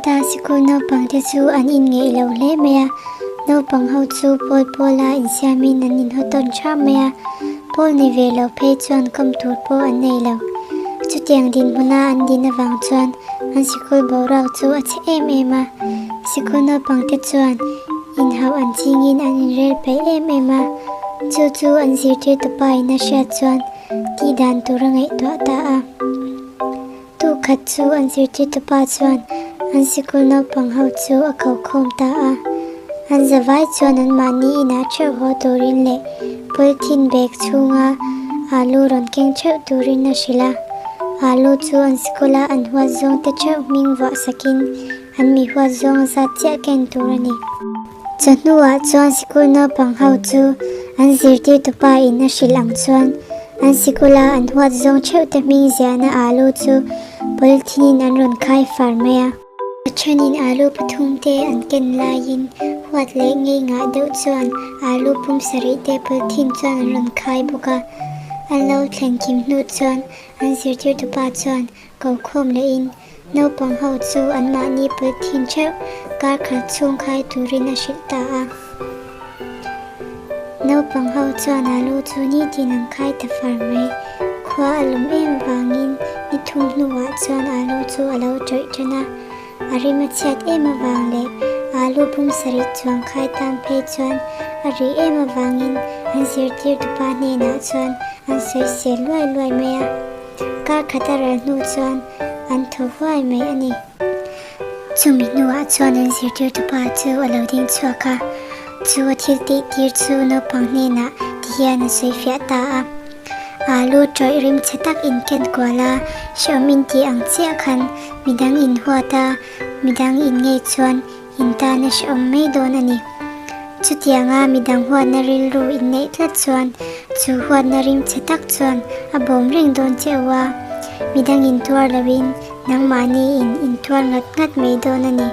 khata sikul naupangte chu an inngeih lo hle mai a, naupang ho chu pawl pawla insiamin an inhaw tawn ṭham mai a, pawl ni ve lo phei chuan kawm tur pawh an nei lo. Chutiang dinhmuna an din avang chuan an sikul boruak chu a chhe em em a, sikul naupangte chuan inhauh an chingin an inrel peih em em a, chu chu an zirtirtupa in a hriat chuan tih dan tur a ngaihtuah ta a. Tukhat chu an zirtirtupa chuan an sikul naupang ho chu a ko khawm ta a. An zavai chuan anmahni inah theuh haw turin leh polythene bag chhunga alu rawn keng theuh turin a hrilh a. Alu chu an sikula an huat zawng te theuh hming vuah sakin an mi huat zawng zat chiah ken tur a ni. Chawhnuah chuan sikul naupang ho chu an zirtirtupa in a hrilh ang chuan an sikula an huat zawng theuh te hming ziahna alu chu polythene in an rawn khai far mai a. A thenin alu pathum te an ken laiin huat leh ngei ngah deuh chuan alu pum sarih te polythene chuan an rawn khai bawk a. An lo thlen kim hnu chuan an zirtirtupa chuan ko khawm lehin Naupang ho chu anmahni polythene theuh kar khat chhung khai turin a hrilh ta a. Naupang ho chuan alu chu nitin an khai ta far mai. Khua a lum em vangin ni thum hnuah chuan alu chu a lo tawih tan a. A rim a chhiat em avang leh alu pum sarih chuang khai tan phei chuan a rih em avangin an zirtirtupa hnenah chuan an sawisel luai luai mai a. Kar khat a ral hnu chuan an thaw huai mai a ni. Chumi hnuah chuan an zirtirtupa chu a lo ding chhuak a, chu a thil tih tir chu naupang hnenah ti hian a sawi fiah ta a. Alu tawih rim chhe tak in ken kual a, hrehawm in tih ang chiah khan midang in huat a, midang in ngei chuan in tan a hrehawm mai dawn a ni. Chutianga midang huatna rilru in neih tlat chuan chu huatna rim chhe tak chuan a bawm reng dawn che u a, midang in tuar loin nangmahni in in tuar ngat ngat mai dawn a ni.